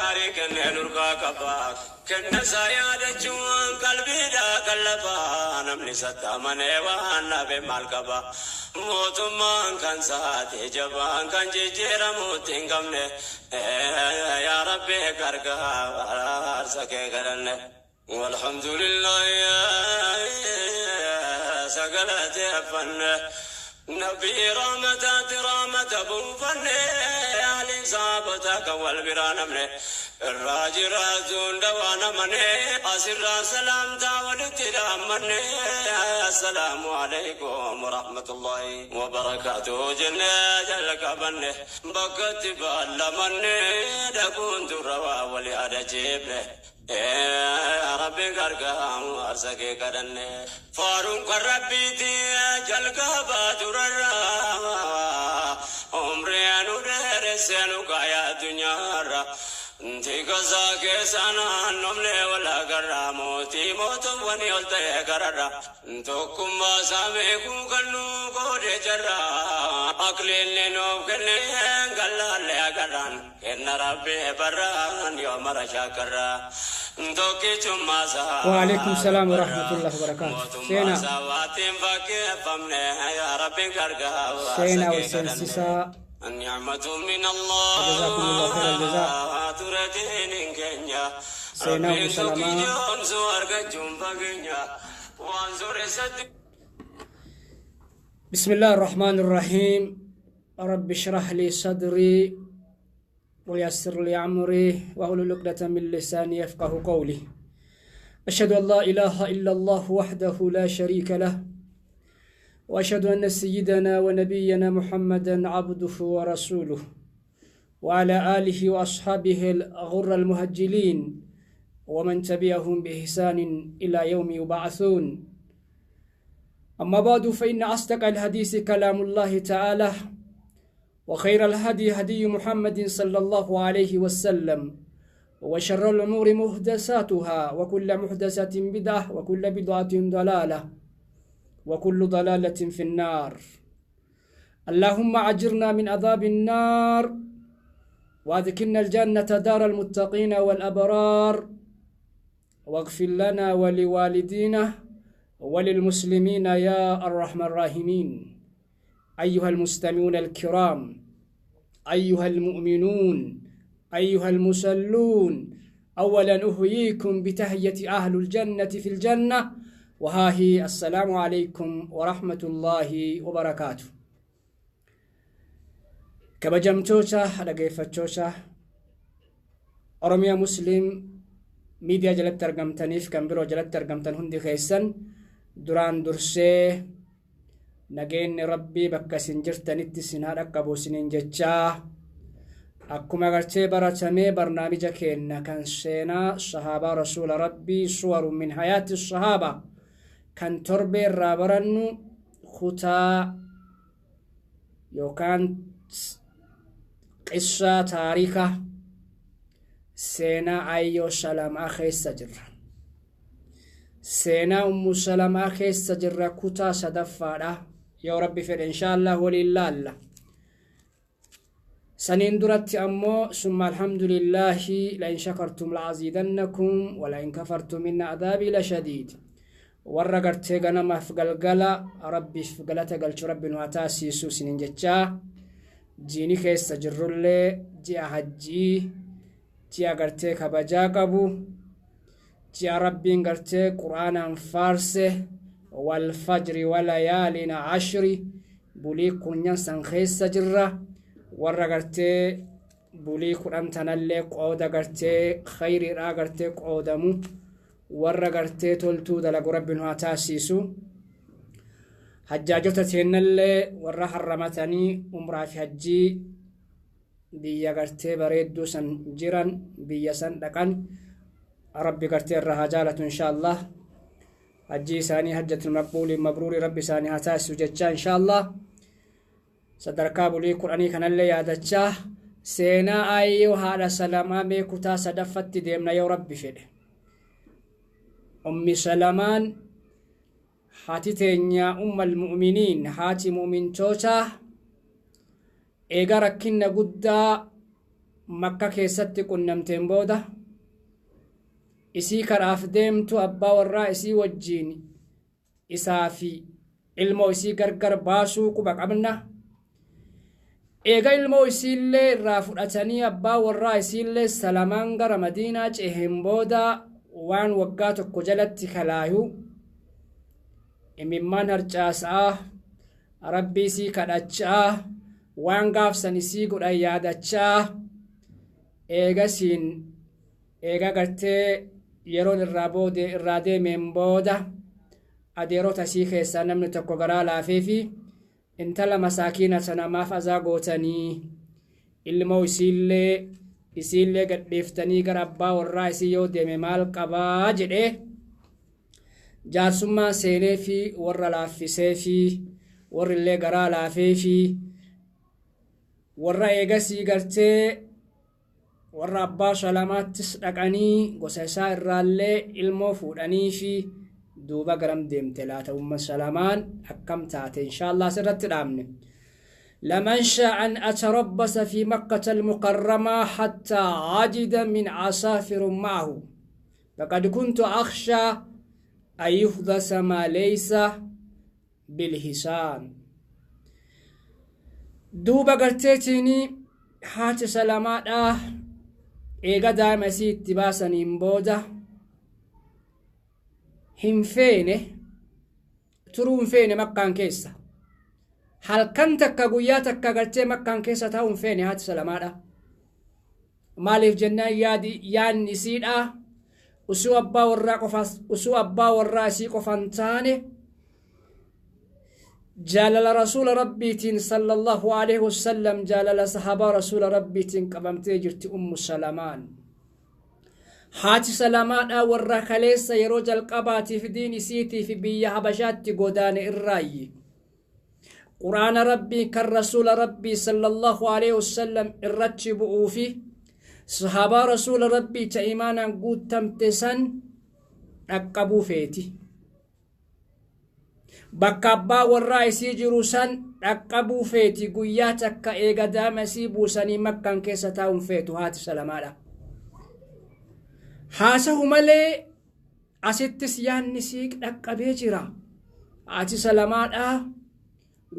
Gaarii kenneen urgaa qaba. Kenna isaa yaadachuun qalbiidhaa qallaba. Namni isatti amanee waan dhabe maal qaba? Mootummaan kan saate jabaan kan jijjiiramuutti hin qabne. Yaa Rabbi gargaarsa kee kadhanne. Walhamdulillah sagalateeffanne. Nabii rahmataati rahmata buufanne. Ahliin sahaabota kan wal biraa namne. Irraa jiraatuun dawaa namane. Asirraa salaamtaa walitti dhaammanne. Assalaamu alaikum warahmatullahi wabarakaatuh jennee jala qabanne. Bakkatti baallamanne dhaquun dura waa wali adachiifne. Rabbiin gargaaru arsa kee kadhanne. Faaruun kan Rabbiiti jalqabaa durarra. Umrii nu dheeressee nu kaaya addunyaarra. Tikasaa keessa naannomne wal agarra. Mootii mootumwanii ol ta'e gararra. Tokkummaa isaa beekuu kan nu qoode jarra. Akliilli nuuf kenne gallaalle agarraan. Kenna Rabbi barraan yoo mara shaakarra. Tokkichummaa isaa وعليكم السلام ورحمة الله وبركاته. mootummaa Seenaa isaa waatiin fakkeeffamne yaa Rabbi gargaara seenaa wal sakee kadhanne. seensisaa. النعمة من الله جزاكم الله خير الجزاء. تردين كينيا Seenaa ربي Ummu Salamaa. سكيون سوار كجوم بغنيا وانزور سد بسم الله الرحمن الرحيم. رب اشرح لي صدري ويسر لي أمري واحلل عقدة من لساني يفقه قولي. أشهد أن لا إله إلا الله وحده لا شريك له، وأشهد أن سيدنا ونبينا محمدا عبده ورسوله، وعلى آله وأصحابه الغر المهجلين ومن تبعهم بإحسان إلى يوم يبعثون. أما بعد، فإن أصدق الحديث كلام الله تعالى، وخير الهدي هدي محمد صلى الله عليه وسلم، وشر الأمور محدثاتها، وكل محدثة بدعة، وكل بدعة ضلالة، وكل ضلالة في النار. اللهم أجرنا من عذاب النار، وأدخلنا الجنة دار المتقين والأبرار، واغفر لنا ولوالدينا وللمسلمين يا أرحم الراحمين. أيها المستمعون الكرام، أيها المؤمنون، أيها المسلون، أولا أحييكم بتحية أهل الجنة في الجنة، وها هي السلام عليكم ورحمة الله وبركاته. Kabajamtoota dhaggeeffattoota Oromiyaa Muslim Miidiyaa jalatti argamtaniif kan biroo jalatti argamtan hundi keessan, duraan dursee nageenyi Rabbii bakka isin jirtanitti isin haa dhaqqabu isiniin jechaa, akkuma gartee baratamee barnaamija keenna kan seenaa sahaabaa rasuula Rabbii, suwaru min hayaati sahaaba, kan torbee irraa barannu, kutaa yookaan qissaa taarika seenaa Ayyoo Salamaa keessa jirra. Seenaa Ummu Salamaa keessa jirra, kutaa sadaffaadha. Yoo Rabbi fedhe inshaallah waliin laalla. Saniin duratti ammoo summa alhamdulillaahi, لئن شكرتم لأزيدنكم ولئن كفرتم إن عذابي لشديد. Warra gartee ganamaaf galgala Rabbiif galata galchu Rabbi nu haa taasisu isiniin jechaa, jiini keessa jirrullee ji'a hajjii, ji'a gartee kabajaa qabu, ji'a Rabbiin gartee qur'aanaan faarse, والفجر وليال عشر, bulii kunyan san keessa jirra. Warra gartee bulii 10 tanallee qooda gartee khayriidhaa gartee qoodamu, warra gartee toltuu dalagu Rabbi nu haa taasisu. Hajjaajota teennallee warra harramatanii umraa fi hajjii biyya gartee bareedduu san jiran, biyya san dhaqan, Rabbi gartee irra haa jaalatu insha Allah. Hajjii isaanii hajjatul maqbuulii mabruurii rabbi isaanii haa taasisu jechaa inshaallah sadarkaa bulii 10 kanallee yaadachaa seenaa aayyoo haadha salamaa mee kutaa sadaffatti deemna yoo rabbi fedhe. Ummi Salamaan haati teenya ummal mu'miniin haati mu'mintootaa eega rakkinna guddaa Makka keessatti qunnamteen booda isii karaaf deemtu abbaa warraa isii wajjiin isaa fi ilmoo isii gargar baasuu quba qabna. Eega ilmoo isiillee irraa fudhatanii abbaa warraa isiillee Salamaan gara Madiinaa ceheen booda waan waggaa tokko jalatti kalaayu imimmaan harcaasaa Rabbii isii kadhachaa waan gaafsan isii godhan yaadachaa eegasiin eega gartee yeroon irraa boode irraa deemeen booda adeerota isii keessaa namni tokko garaa laafeefi intala masaakiina tana maaf azaa gootanii ilmoo isiillee gadhiiftanii gara abbaa warraa isii yoo deeme maal qabaa jedhee jaarsummaa seeneefi warra laaffiseefi warrillee garaa laafeefi warra eegasii gartee warra abbaa Salamaattis dhaqanii gosa isaa irraallee ilmoo fuudhaniifi duuba garam deemte laata Umma Salamaan akkam taate inshaallah asirratti dhaabne. لمن شاء أن أتربص في مكة المكرمة حتى عجد من عصافر معه فقد كنت أخشى أن يحدث ما ليس بالحسان. دوبا قرتيتيني haati Salamaadha eega daa'ima isii itti baasaniin booda hin feene turuu hin feene Makkaan keessa halkan takka guyyaa takka gartee Makkaan keessa taa'uu hin feene haati Salamaadha. Maaliif jennaan yaadi yaanni isiidha usuu abbaa warraa qofa usuu abbaa warraa isii qofan taane jaalala rasuula Rabbiitiin sallallahu alaihi wasallam jaalala sahabaa rasuula Rabbiitiin qabamtee jirti Ummu Salamaan. Haati Salamaadha warra kaleessa yeroo jalqabaatiif diin isiitiif biyya Habashaatti godaane irraayyi. Quraana Rabbii kan rasuula Rabbii sallallahu alaihi wasallam irratti bu'uu fi sahabaa rasuula Rabbii ta imaanaan guuttamte san dhaqqabuu feeti. Bakka abbaa warraa isii jiru san dhaqqabuu feeti guyyaa takka eega daa'ima isii buusanii Makkaan keessa taa'uun feetu haati Salamaadha. Haasahu malee asittis yaanni isii dhaqqabee jira. Haati Salamaadha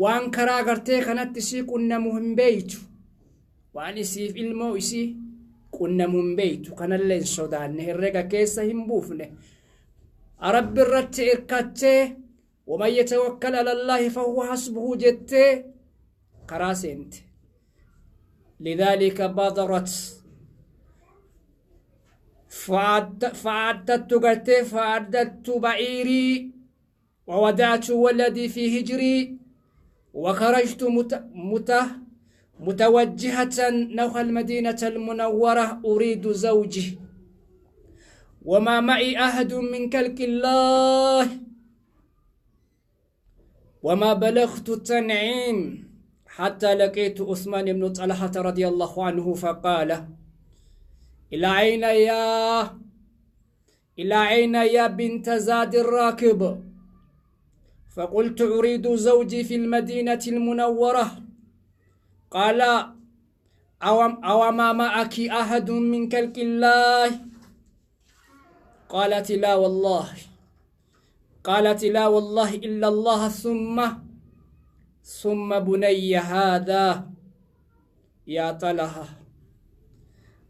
waan karaa gartee kanatti isii qunnamu hin beeytu. Waan isiif ilmoo isii qunnamu hin beeytu. Kanallee hin sodaanne herrega keessa hin buufne. Rabbi irratti irkattee waman yatawakkal alallaahi fahuwa hasbuhu jettee karaa seente. Lidhaalika badarat fa'addattu gartee fa'addattu ba'iirii wawada'tu waladii fi hijrii وخرجت متوجهة نحو المدينة المنورة أريد زوجي وما معي أحد من كلك الله وما بلغت التنعيم حتى لقيت عثمان بن طلحة رضي الله عنه فقال إلى أين يا بنت زاد الراكب؟ فقلت أريد زوجي في المدينة المنورة. قال أو ما معك أحد من كلك الله؟ قالت لا والله، قالت لا والله إلا الله ثم بني هذا يا طلحة.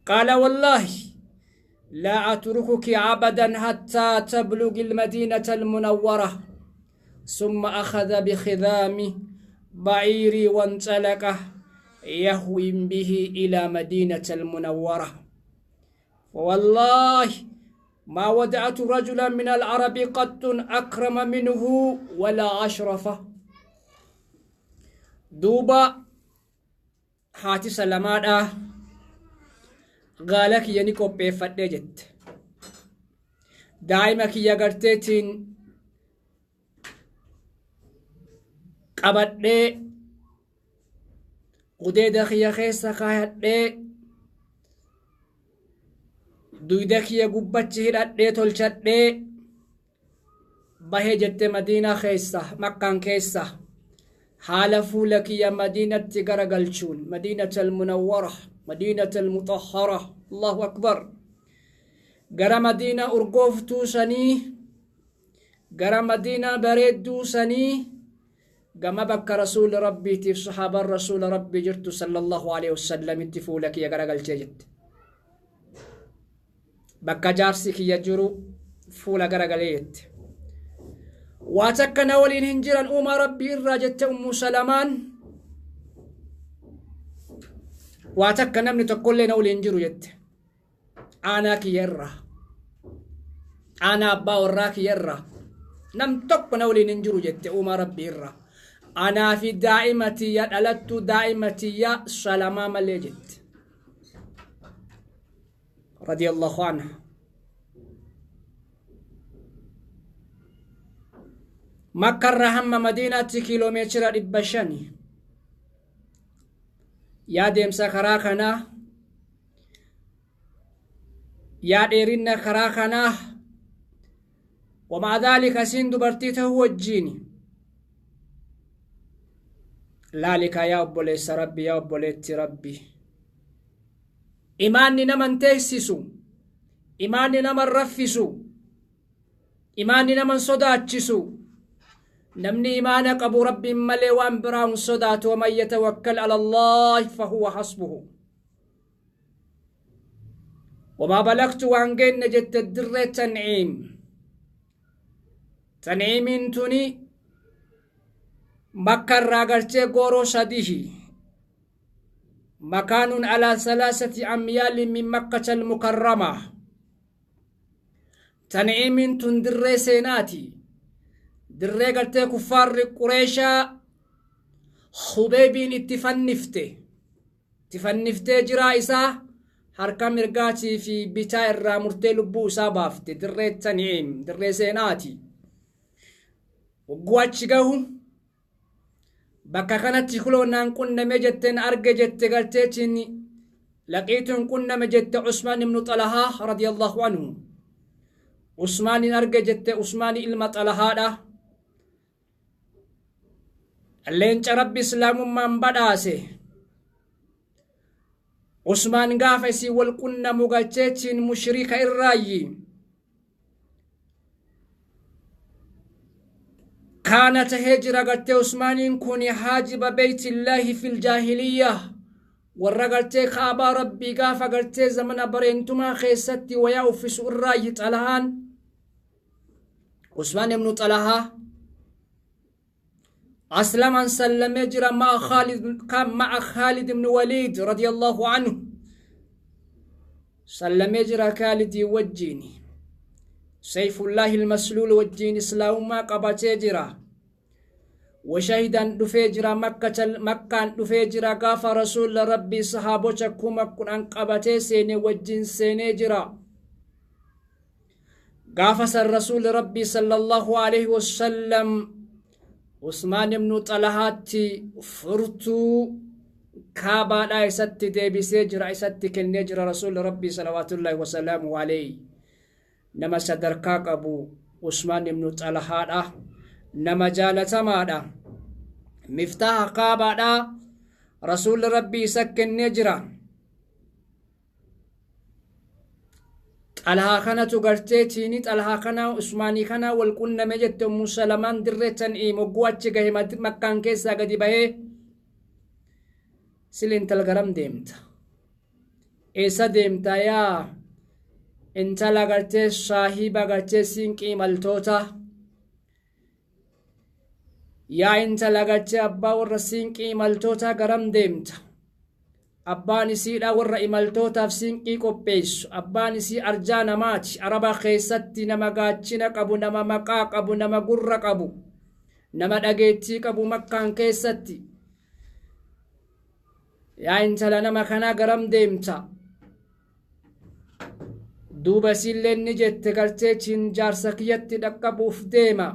قال والله لا أتركك عبدا حتى تبلغ المدينة المنورة. ثم أخذ بخذام بعيري وانطلق يهوي به إلى مدينة المنورة. والله ما ودعت رجلا من العرب قط أكرم منه ولا أشرف. دوبا haati Salamaadha gaala kiyya ni qopheeffadhee jette. Daa'ima kiyya garteetiin Qabadhee gudeeda kiyya keessa kaayadhee duyda kiyya gubbachi hidhadhee tolchadhee bahee jette Madiinaa keessa, Makkaan keessa haala fuula kiyya Madiinatti garagalchuun, Madiinata almunawwara, Madiinata almutahhara, Allahu akbar, gara Madiinaa urgooftuu sanii, gara Madiinaa bareedduu sanii, gama bakka rasuula Rabbiitiif sahaabaan rasuula Rabbii jirtu sallallahu alaihi wasallamitti fuula kiyya garagalchee jette. Bakka jaarsi kiyya jiru fuula garagalee jette. Waa takka na waliin hin jiran uumaa Rabbii irraa jette Ummu Salamaan. Waa takka namni tokkollee na waliin jiru jette. Aanaa kiyya irraa, aanaa abbaa warraa kiyya irraa nam tokko na waliin hin jiru jette uumaa Rabbii irraa. Anaa fi daa'ima tiyya dhalattuu, daa'ima tiyya Salamaa malee jette. Radiyallahu anha. Makkarraa hamma Madiinaatti kiiloomeetira 500. Yaa deemsa karaa kanaa, yaa dheerinna karaa kanaa, ومع ذلك asiin dubartii ta'uu wajjiini. Laalika yaa obboleessa Rabbi, yaa obboleetti Rabbi, imaanni naman teessisu, imaanni naman raffisu, imaanni naman sodaachisu. Namni imaana qabu Rabbiin malee waan biraa hin sodaatu. ومن يتوكل على الله فهو حسبه. وما بلغت waan geenne jette dirree Tanciim. Tanciimiin tuni Makka irraa gartee gooroo sadihi, مكان على 3 أميال من مكة المكرمة. Tanciimiin tun dirree seenaati, dirree gartee kuffaarri Qureeshaa Hubeebiin itti fannifte, itti fanniftee jiraa isaa harka mirgaatii fi bitaa irraa murtee lubbuu isaa baafte. Dirree Tanciim dirree seenaati. Wagguu achi gahu bakka kanatti kuloo naan qunname jetteen arge jette garteetiin laqiituun qunname jette Usmaan ibnu Xalahaa radiyallahu anhu. Usmaanin arge jette. Usmaani ilma Xalahaadha, leenca Rabbi islaamummaan badhaase. Usmaan gaafa isii wal qunnamu galcheetiin mushrika irraayyi. Kaana tahee jira gartee Usmaaniin kun حاجب بيت الله في الجاهلية, warra gartee Kaabaa Rabbii gaafa gartee zamana bareentumaa keessatti wayaa uffisu irraayyi Xalahaan, Usmaan ibnu Xalahaa. أسلم سلم جرى مع خالد، مع خالد بن وليد رضي الله عنه. سلم جرى خالد وجيني، سيف الله المسلول وجين إسلام ما قبتي جرى. وشهدا دفee jira مكة, Makkaan dhufee jira gaafa rasuula Rabbii sahaabota 10,000 qabatee seene wajjin seenee jira. Gaafa san rasuuli Rabbii صلى الله عليه وسلم Usmaan ibnu Xalahaatti furtuu Kaabaadhaa isatti deebisee jira, isatti kennee jira rasuuli Rabbii صلوات الله وسلامه عليه. Nama sadarkaa qabu Usmaan ibnu Xalahaadha, nama jaalatamaadha. Miftaaha Kaabaadha rasuulli Rabbii isa kennee jira. Xalahaa kanatu garteetiini Xalahaa kana Usmaanii kana wal qunname jette Ummu Salamaan dirree Tan'iim. Hogguu achi gahe, Makkaan keessaa gadi bahee, sil intal garam deemta, eessa deemta yaa intala gartee saahiba gartee siinqii imaltoota, yaa intala gartee abbaa warra siinqii imaltoota garam deemta? Abbaan isiidha warra imaltootaaf siinqii qopheessu. Abbaan isii arjaa namaati, Araba keessatti nama gaachina qabu, nama maqaa qabu, nama gurra qabu, nama dhageettii qabu Makkaan keessatti. Yaa intala nama kanaa garam deemta? Duuba isiillee ni jette garteetiin jaarsa kiyyatti dhaqqabuuf deema.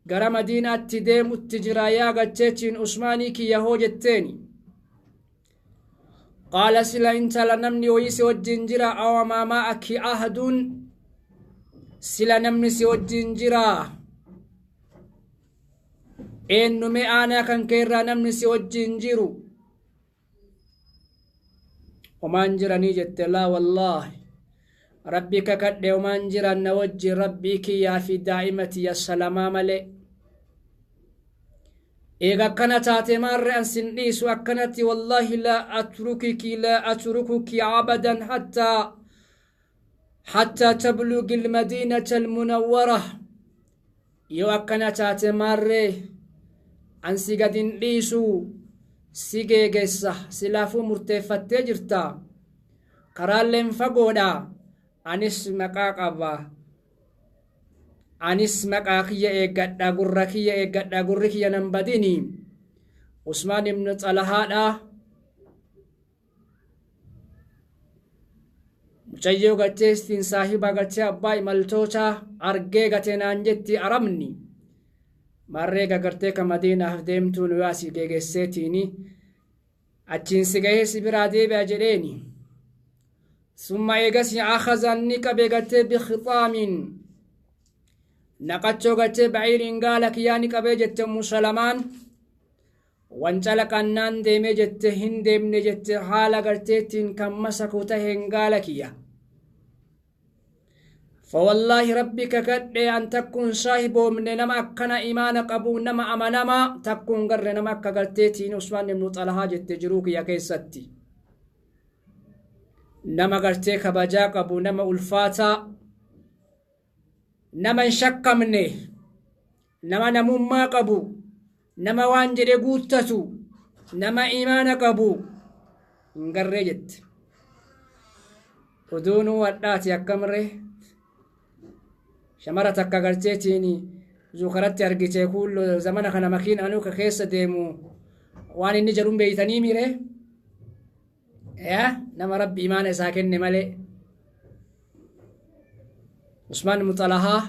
Gara Madiinaatti deemutti jira yaa gacheetiin Usmaanii kiyya hoo jetteeni. Qaala sila intala namni wayii si wajjin jira awamaa ma'aki ahadun sila namni si wajjin jira eenyume aanaa kan keerraa namni si wajjin jiru homaan jiranii jette. Laa wallaahi, rabbi kakadhe, homaan jiran na wajjin, rabbii kiyyaa fi daa'ima tiyya salamaa malee. Eega akkana taate maarre an sin dhiisu akkanatti. Wallaahi laa atrukiki, laa atrukuki abadan hattaa tablugi almadiinata almunawwara. Yoo akkana taate maarree an si gadin dhiisu, si geegessa. Silaafuu murteeffattee jirta, karaalleen fagoodha, anis maqaa qaba, anis maqaa kiyya eeggadha, gurra kiyya eeggadha, gurri kiyya nan badini. Usmaan ibnu Xalahaadha mucayyoo gacheestiin saahiba gachee abbaa imaltoota argee gate naan jetti. Arabni marree gagartee ka Madiinaaf deemtuu nu yaasii geegesseetiini achiin si gahee si biraa deebi'a jedheeni. Summa eegas akhaza ni qabe gartee bikhixaamin naqachoo gartee ba'iiriin gaala kiyyaa ni qabee jette. Ummu Salamaan wancala qannaan deemee jette, hin deemne jette, haala garteettiin kan masaku taheen gaala kiyya. فوالله ربي ككد أن تكون صاحب من نما أكنا إيمان قبو نما أمنما تكون غر نما كغرتيتي عثمان بن طلحة جت جروك يا كيستي نما غرتي كبجا قبو نما ألفاتا نما شك مني نما نمما قبو نما وانجري قوتتو نما إيمان قبو نغرجت ودونو وداتي أكمره. Shamara takka garteetiin zuukaratti argite kuullo zamana kana makiin anuu ka keessa deemu waan inni jedhuun beeytanii mire yaa nama rabbi imaana isaa kenne malee. Usmaan Muxalahaa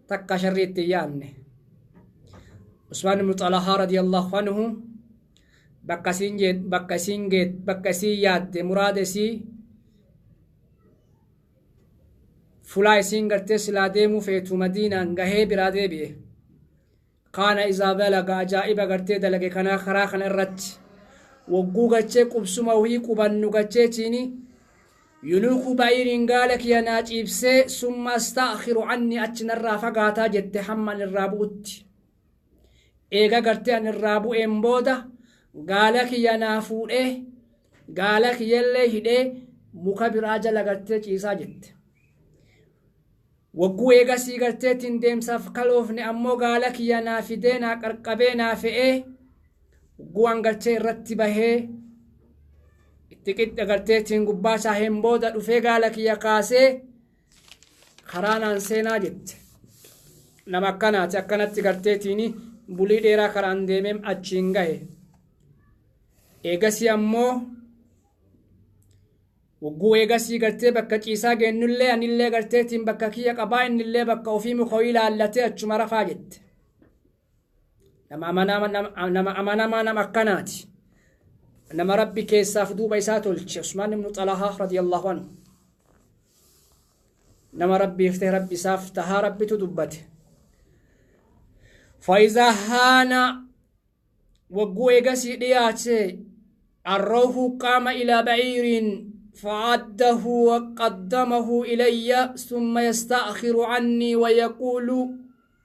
takka sharrii itti hin yaanne. Usmaan Muxalahaa radiyallahu anhu bakka isiin bakka isiin geet bakka isiin yaadde muraada isii fulaa isiin gartee silaa deemuu feetu Madiinaan gahee biraa deebi'e. Kaana izaa balaga ajaa'iba gartee dalage kanaa karaa kana irratti wagguu gachee qubsuma wahii qubannu gacheetiini yunuuku ba'iiriin gaala kiyya naa ciibsee summa astaakhiru anni achi narraa fagaataa jette hamma an irraa bu'utti. Eega gartee an irraa bu'een booda gaala kiyya naa fuudhee gaala kiyyallee hidhee muka biraa jala gartee ciisaa jette. Wagguu eegasii garteetiin deemsaaf kaloofne ammoo gaala kiyya naa fidee naa qarqabee naa fe'ee wagguu an gartee irratti bahee itti qixxe garteetiin gubbaa saaheen booda dhufee gaala kiyya kaasee karaa naan seenaa jette. Nama akkanaati akkanatti garteetiin bulii dheeraa karaan deemee achiin gahe. Eegasii ammoo wagguu eegasii gartee bakka ciisaa geennullee anillee garteetiin bakka kiyya qabaa innillee bakka ofii muka wayii laallatee achuma rafaa jette. Nama amanamaa nama akkanaati. Nama rabbi keessaaf duuba isaa tolche Usmaan ibnu Xalahaa radiyallahu anhu. Nama rabbiif ta'e rabbi isaaf tahaa rabbitu dubbate. فإذا هان wagguu eegasii dhiyaate الروح قام إلى بعير فعده وقدمه إلي ثم يستأخر عني ويقول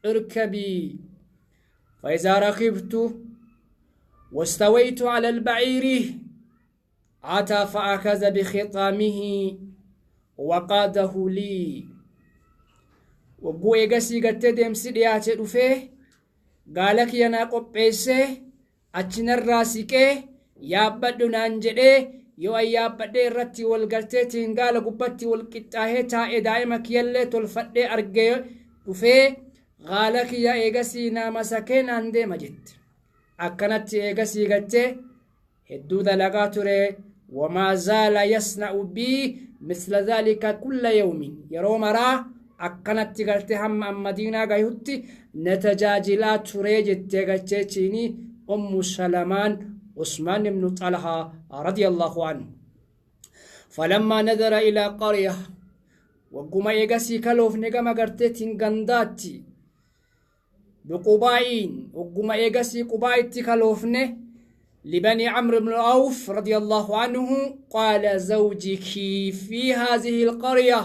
اركبي. فإذا ركبت واستويت على البعير عتى فأخذ بخطامه وقاده لي. وقو إيغسي قتدم سيدياتي رفيه قالك ينا قبيسه أتشن الراسكي يابدو نانجده yoo an yaabbadhee irratti wal garteetiin gaala gubbatti wal qixxaahee taa'e daa'ima kiyyallee tolfadhee argee dhufee gaala kiyya eegasii naa masakee naan deema jette. Akkanatti eegasii gartee hedduu dalagaa ture. Wamaa zaala yasna'u bii misla dhaalika kulla yawmin yeroo maraa Akkanatti gartee hamma an Madiinaa gayutti na tajaajilaa turee jettee galcheechiini Ummu Salamaan Usmaan ibnu Xalhaa radiyallahu anhu. Falammaa nadara ilaa qarya wagguma eegasii kaloofne gama garteetiin gandaatti biqubaa'iin wagguma eegasii qubaa'itti kaloofne لبني عمرو بن عوف رضي الله عنه قال زوجك في هذه القرية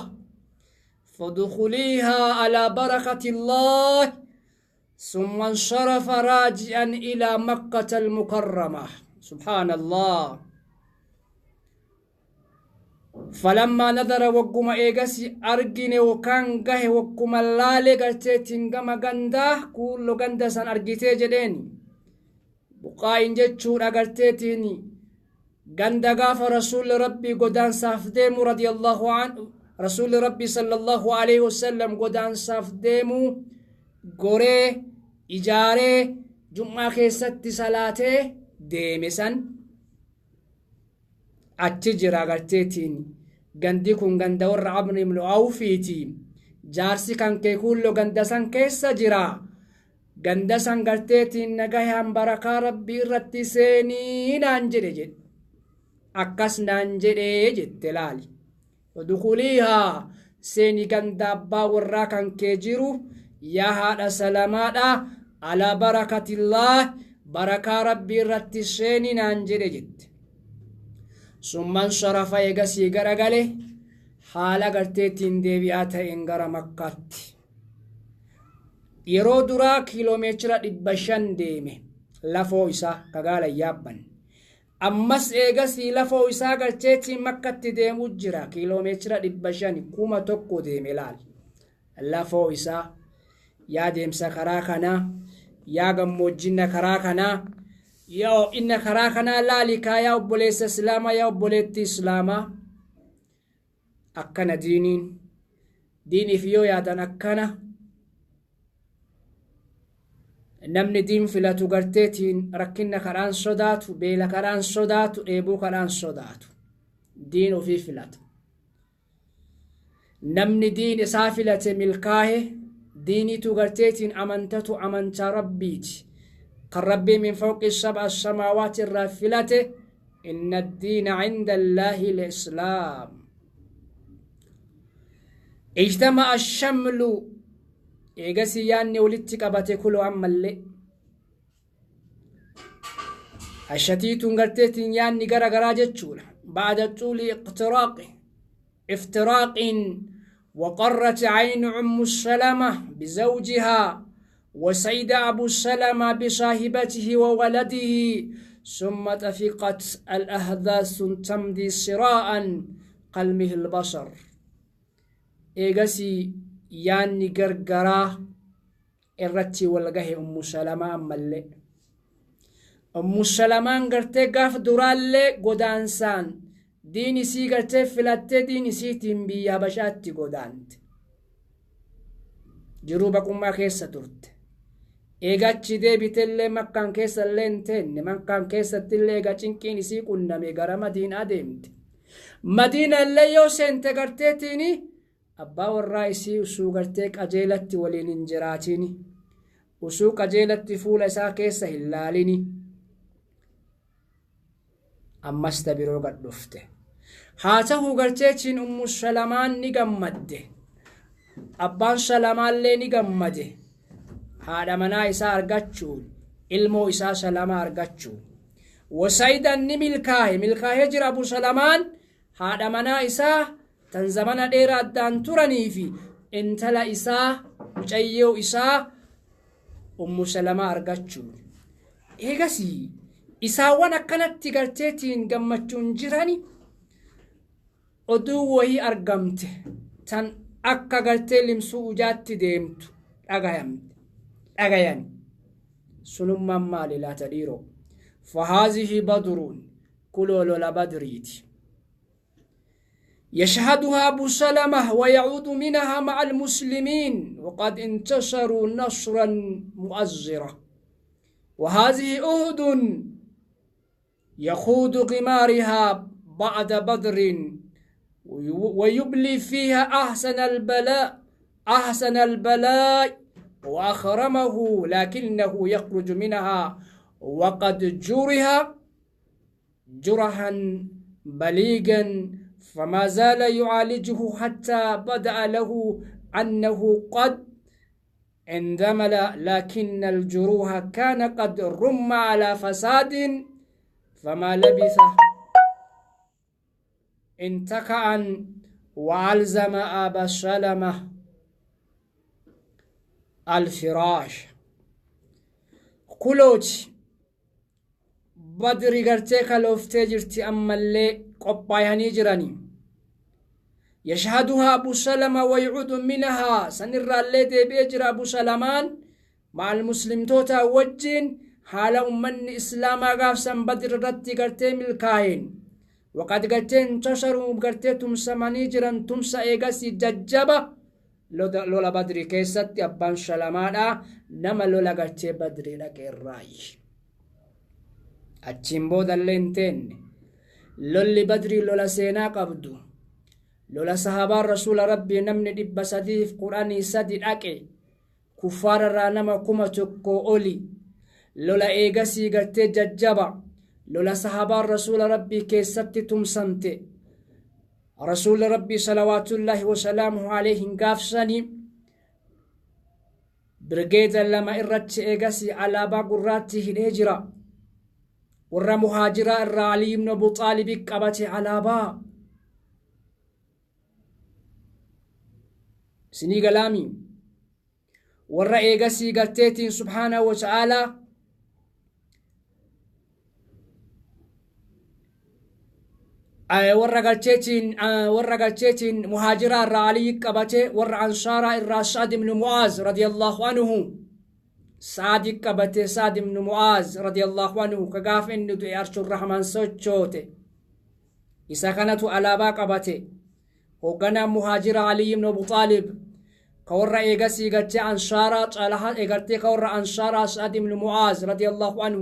فادخليها على بركة الله ثم انصرف راجعا إلى مكة المكرمة. سبحان الله. فلما نظر وقم إيغسي أرجين وكان جه وقم اللالي قرتيتين قم غندا كل غندا سن أرجيتي جدين بقاين جتشور أغرتيتيني غندا غاف رسول ربي قدان صاف ديمو رضي الله عنه رسول ربي صلى الله عليه وسلم قدان صاف ديمو غوري إجاري جمعة كيست صلاته ديمسان achi jira agarteetiin gandi kun ganda warra Amr ibn Awfiiti jaarsi kan kee kullo ganda san keessa jira ganda san garteetiin nagayaan barakaa rabbii irratti seenii naan jedhe jedhe akkas naan jedhee jette laali udkuliihaa seeni ganda abbaa warraa kan kee jiru yaa haadha salamaadha alaa barakatillah barakaa rabbii irratti seeni naan jedhe jette. ثم انصرف يغسي غرغله حالا غرتيتين ديبيا تاين غرا مكات yeroo duraa kiiloomeetira 500 deeme lafoo isaa kagaala yaabban ammas eegasii lafoo isaa galcheetiin makkatti deemu jira kiiloomeetira 500 1000 deeme laal lafoo isaa yaa deemsa karaa kanaa yaa gammoojjina karaa kanaa yaa inna karaa kanaa laali kaa yaa obboleessa islaamaa yaa obboleetti islaamaa akkana diiniin diiniif yoo yaadan akkana namni diin filatu garteetiin rakkina karaan sodaatu beela karaan sodaatu dheebuu karaan sodaatu diin ofii filatu namni diin isaa filate milkaahe diinitu garteetiin amantatu amantaa rabbiiti kan rabbii min fawqi sab'a samaawaati irraa filate inna addiina cinda allaahi lislaam. Ijtama'a ashamlu eegasii yaanni walitti qabate kuloo ammallee ashatiituun garteetiin yaanni gara garaa jechuudha ba'da tuuli iftiraaqin وقرت عين أم سلمة بزوجها وسيد أبو سلمة بصاحبته وولده ثم تفقت الأحداث تمضي سراء قلمه البصر. eegasii yaanni gargaraa irratti wal gahe Ummu Salamaa ammallee. Ummu Salamaan gartee gaaf duraallee godaansaan diin isii gartee filattee diin isiitiin biyya Habashaatti godaante. Jiruu baqummaa keessa turte. Eegachi deebitellee makkaan keessa illee hin teenne makkaan keessattillee eega cinqiin isii qunname gara Madiinaa deemte. Madiina illee yoo seente garteetiini abbaa warraa isii usuu gartee qajeelatti waliin hin jiraatini usuu qajeelatti fuula isaa keessa hin laalini ammas ta biroo gad dhufte. Haa ta'uu garteetiin Ummu Salamaan ni gammadde abbaan Salamaallee ni gammade haadha manaa isaa argachuun ilmoo isaa Salamaa argachuun wasaayidan ni milkaahe milkaahee jira Abu Salamaan haadha manaa isaa tan zamana dheeraa addaan turanii fi intala isaa mucayyoo isaa Ummu Salamaa argachuun. Eegasii isaawwan akkanatti garteetiin gammachuun jirani oduu wayii argamte tan akka gartee limsuu ujaatti deemtu dhagayan sunummaan maali laata dhiiroo fahaazihi badruun kuloo lola badriiti. يشهدها أبو سلمة ويعود منها مع المسلمين وقد انتصروا نصرا مؤزرا. وهذه أهد يخوض غمارها بعد بدر ويبلي فيها أحسن البلاء أحسن البلاء وأخرمه، لكنه يخرج منها وقد جرح جرحا بليغا، فما زال يعالجه حتى بدأ له أنه قد اندمل، لكن الجروح كان قد رم على فساد، فما لبث انتكأ وألزم أبا سلمة الفراش. كلوت بدري غرتي كالوفتي جرتي أما اللي قبايا جراني يشهدها أبو سلمة ويعود منها سنرى اللي دي بيجر أبو سلمان مع المسلم توتا وجين حال أمن إسلاما غافسا بدر رتي غرتي ملكاين وقد غرتي انتشروا غرتي تمسماني جران تمسا إيغاسي ججبة لولا بدري كيست أبان سلمان نما لولا غرتي بدري لك الرأي أتشين بودا اللينتين لولي بدري لولا سينا قبدو لولا صحابة رسول ربي نمني دب سديف قرآني سدي أكي كفار رانما كما تكو أولي لولا إيغاسي غرتي ججبا لولا صحابة رسول ربي كي ستي تمسنتي رسول ربي صلوات الله وسلامه عليه غافسني برغيد لما إرتش إيغاسي على باقراتي هجرة ورا مهاجرة الرالي من أبو طالب قبتي على با سني قلامي ورا إيغاسي قرتيتين سبحانه وتعالى ورا قرتيتين مهاجرة الرالي قبتي ورا أنصارا الراساد بن معاذ رضي الله عنه سعد قبتي سعد بن معاذ رضي الله عنه كغاف إنه دعي عرش الرحمن سوچوته إذا كانت على با قبتي وكان مهاجر علي بن أبو طالب كورا إيغاسي غتي أنصارا طلحة إيغتي كورا أنصارا سعد بن معاذ رضي الله عنه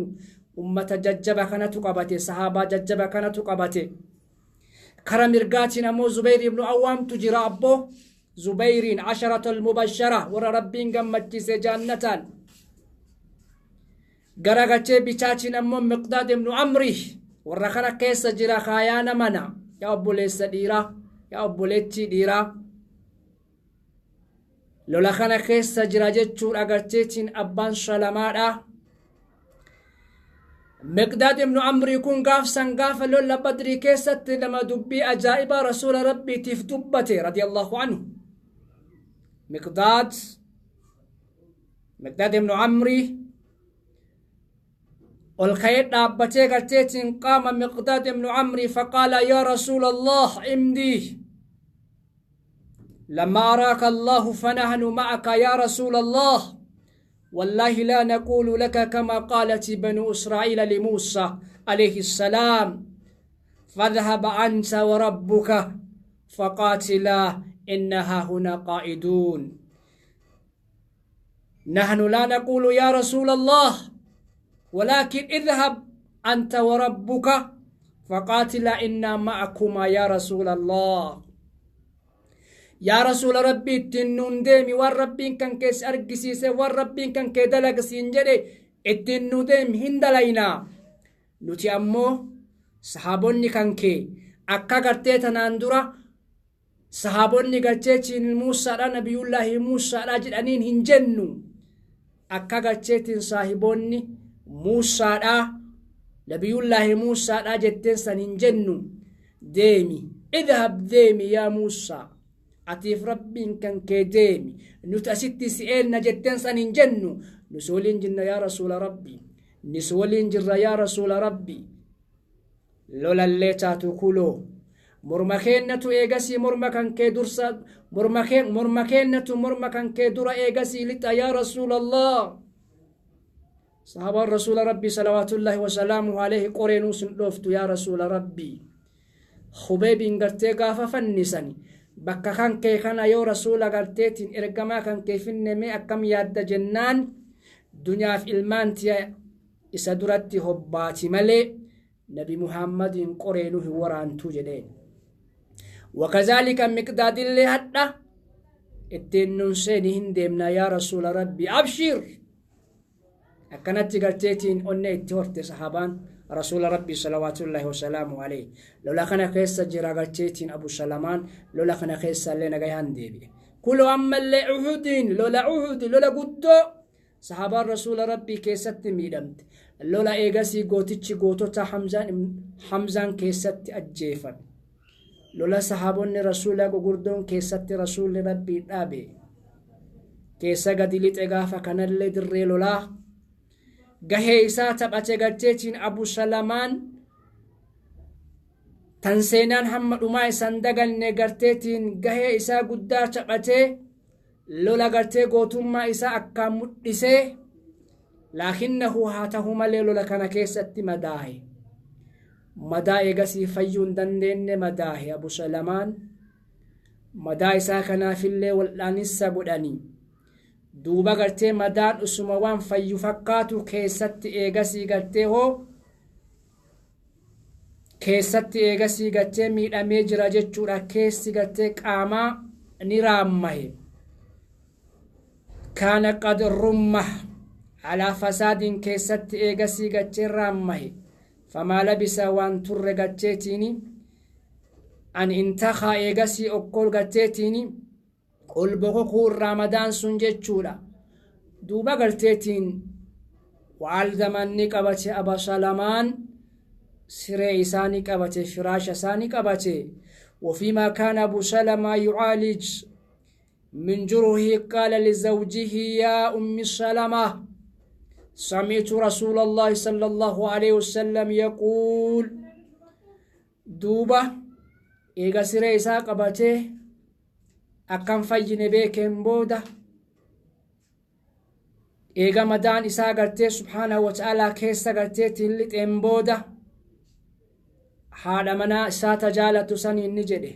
أمة ججبة كانت قبتي صحابة ججبة كانت قبتي كرمرغاتنا مو زبير بن عوام تجرى أبو زبير عشرة المبشرة ورا ربين قمتي جنة غرغتي بيتاتنا مو مقداد بن عمري ورا خنا كيس جرا خيانا منا يا أبو ليس ديرا يا أبو ليتي ديرا لولا خنا كيس جرا جتشور أغرتيتين أبان سلامادا مقداد بن عمرو يكون غاف سنغاف لولا بدري كيست لما دبي أجائب رسول ربي تفتبتي رضي الله عنه مقداد بن عمرو والخير دابتي قرتيتين قام مقداد بن عمرو فقال يا رسول الله امضي لما أراك الله فنحن معك يا رسول الله والله لا نقول لك كما قالت بنو إسرائيل لموسى عليه السلام فاذهب أنت وربك فقاتلا إنها هنا قائدون نحن لا نقول يا رسول الله ولكن اذهب أنت وربك فقاتلا إنا معكما يا رسول الله يا رسول ربي تنون ديمي والربين كان كيس أرقسيسي والربين كان كي دلق سينجري التنو ديم هندلينا نتي أمو صحابوني كان كي أكا قرتيتا ناندورا صحابوني قرتيتين موسى نبي الله موسى راجل أنين هنجنو أكا قرتيتين صاحبوني موسى نبي الله موسى راجل سن هنجنو ديمي اذهب ديمي يا موسى أتيف ربين كان كديمي نتأسيتي سئلنا جتن سنين جنو نسولين جنة يا رسول ربي نسولين جرة يا رسول ربي لولا اللي تاتو مرمخينة إيغاسي مرمكان كدرسا مرمخينة مرمكان كدر إيغاسي لتا يا رسول الله صحابة الرسول ربي صلوات الله وسلامه عليه قرينو سندوفتو يا رسول ربي خبيب غرتي غافا فنسني bakka kan kee kana yoo rasuula garteetiin ergamaa kan kee finne mee akkam yaadda jennaan dunyaaf ilmaan tiya isa duratti hobbaati malee nabi muhammadin qoreenuu hin waraantuu jedheen wakazaalika miqdaadillee hadha Ittiin nun seeni hin deemna yaa rasuula rabbi, abshir. Akkanatti garteetiin onne itti horte sahabaan rasuula rabbii salawaatullaahi wasalaamu alayhi. Lola kana keessa jira garteetiin Abu Salamaan, lola kana keessa illee nagayaan deebi'e. Kuloo ammallee Uhudiin, lola Uhud, lola guddoo sahabaan rasuula rabbii keessatti miidhamte, lola eegasii gootichi gootota Hamzaan keessatti ajjeefame, lola sahaabonni rasuula gugurdoon keessatti rasuulli rabbii dhaabe keessa gadi lixe. Gaafa kanallee dirree lolaa gahee isaa taphate garteetiin Abu Salamaan. Tan seenaan hamma dhumaa isan daganne garteetiin gahee isaa guddaa taphatee, lola gartee gootummaa isaa akkaan mudhisee. Laakinnahu haa ta'u malee lola kana keessatti madaahe. Madaa eegasii fayyuu hin dandeenye madaahe Abu Salamaan. Madaa isaa kanaafillee wal'aanissa godhanii, duuba gartee madaan usuma waan fayyu fakkaatu keessatti eegasii gartee hoo keessatti eegasii gartee miidhamee jira jechuudha. Keessi gartee qaamaa ni raammahe. Kaana qad rummah alaa fasaadin keessatti eegasii gartee raammahe. Famaa labisa waan turre garteetiini an intakaa eegasii okkol garteetiini ol bokokuu irraa madaan sun jechuudha. Duuba garteetiin waaldaman ni qabate. Aba Salamaan siree isaa ni qabate, firaasha isaa ni qabate. وفيما كان أبو سلمة يعالج من جرحه قال لزوجه: يا أم سلمة، سمعت رسول الله صلى الله عليه وسلم يقول. دوبا eega siree isaa qabatee akkan fayyine beekeen booda, eega madaan isaa gartee subhaanahu wa ta'aalaa keessa garteetiin lixeen booda, haadha manaa isaa tajaalatu saniin ni jedhe: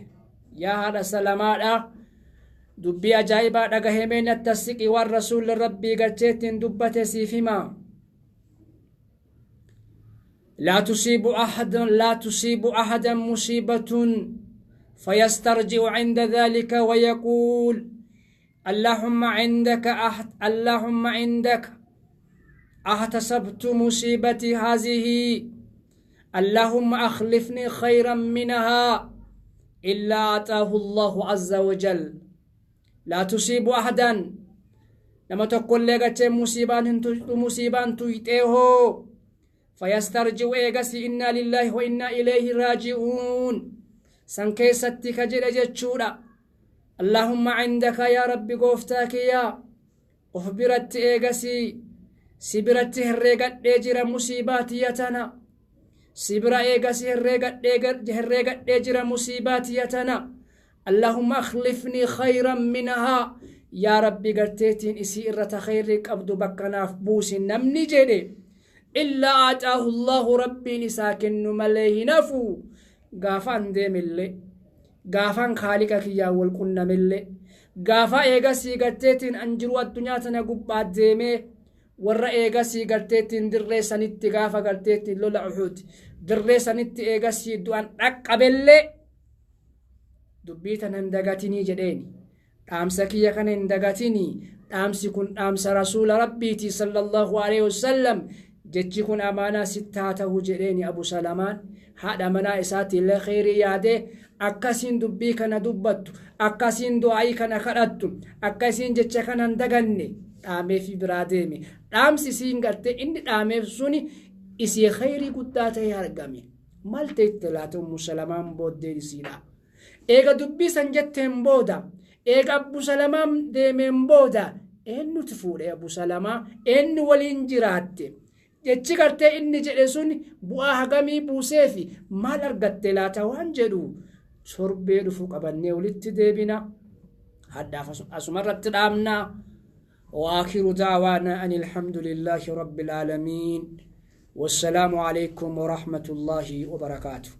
"Yaa haadha Salamaadha, dubbii ajaa'ibaa dhagahemee natti siqi, waan rasuulli rabbii garteettiin dubbate siif himaa. لا تصيب أحد، لا تصيب أحدا مصيبة فيسترجع عند ذلك ويقول: اللهم عندك أحد، اللهم عندك أحتسبت مصيبتي هذه، اللهم أخلفني خيرا منها، إلا أعطاه الله عز وجل. لا تصيب أحدا، لما تقول لك musiibaan tuyxee hoo، فيسترجع eegasii إنا لله وإنا إليه راجعون san keessatti ka jedhe jechuudha: اللهم عندك، yaa rabbi gooftaa kiyyaa, of biratti eegasii si biratti herreegadhee jira musiibaa tiyya tana, si bira eegasii herreegadhee jira musiibaa tiyya tana. اللهم أخلفني خيرا منها، yaa rabbi garteetiin isii irra ta khayrii qabdu bakkanaaf buusi namni jedhe، إلا أعطاه الله، rabbiin isaa kennu malee hin hafu. Gaafaan deemillee, gaafaan kaaliqa kiyyaan wal qunnamillee, gaafa eegasii garteetiin an jiru addunyaa tana gubbaa deemee warra eegasii garteettiin dirree sanitti, gaafa garteettiin lola Uxuud dirree sanitti eegasii du'an dhaqqabellee, dubbii tana hin dagatinii jedheeni. Dhaamsa kiyya kana hin dagatinii. Dhaamsi kun dhaamsa rasuula rabbiiti صلى الله عليه وسلم. Jechi kun amaanaa sitti haa ta'u jedheeni. Abu Salamaan haadha manaa isaatiillee kheyrii yaadee akkasiin dubbii kana dubbattu, akkasiin du'aayii kana kadhattu, akkasiin jecha kana hin daganne dhaameefi biraa deeme. Dhaamsi isiin gartee inni dhaameef suni isii kheyrii guddaa ta'e argame. Maal ta'e itti laata Ummu Salamaan booddeen isiidha? Eega dubbii san jetteen booda, eega Abu Salamaan deemeen booda, eenyutu fuudhe Abu Salamaa? Eenyu waliin jiraatte? Jechi gartee inni jedhe sun bu'aa hagamii buuseefi maal argatte laata waan jedhu torbee dhufu qabannee walitti deebina. Haddaaf asumarratti dhaabnaa. وآخر دعوانا أن الحمد لله رب العالمين، والسلام عليكم ورحمة الله وبركاته.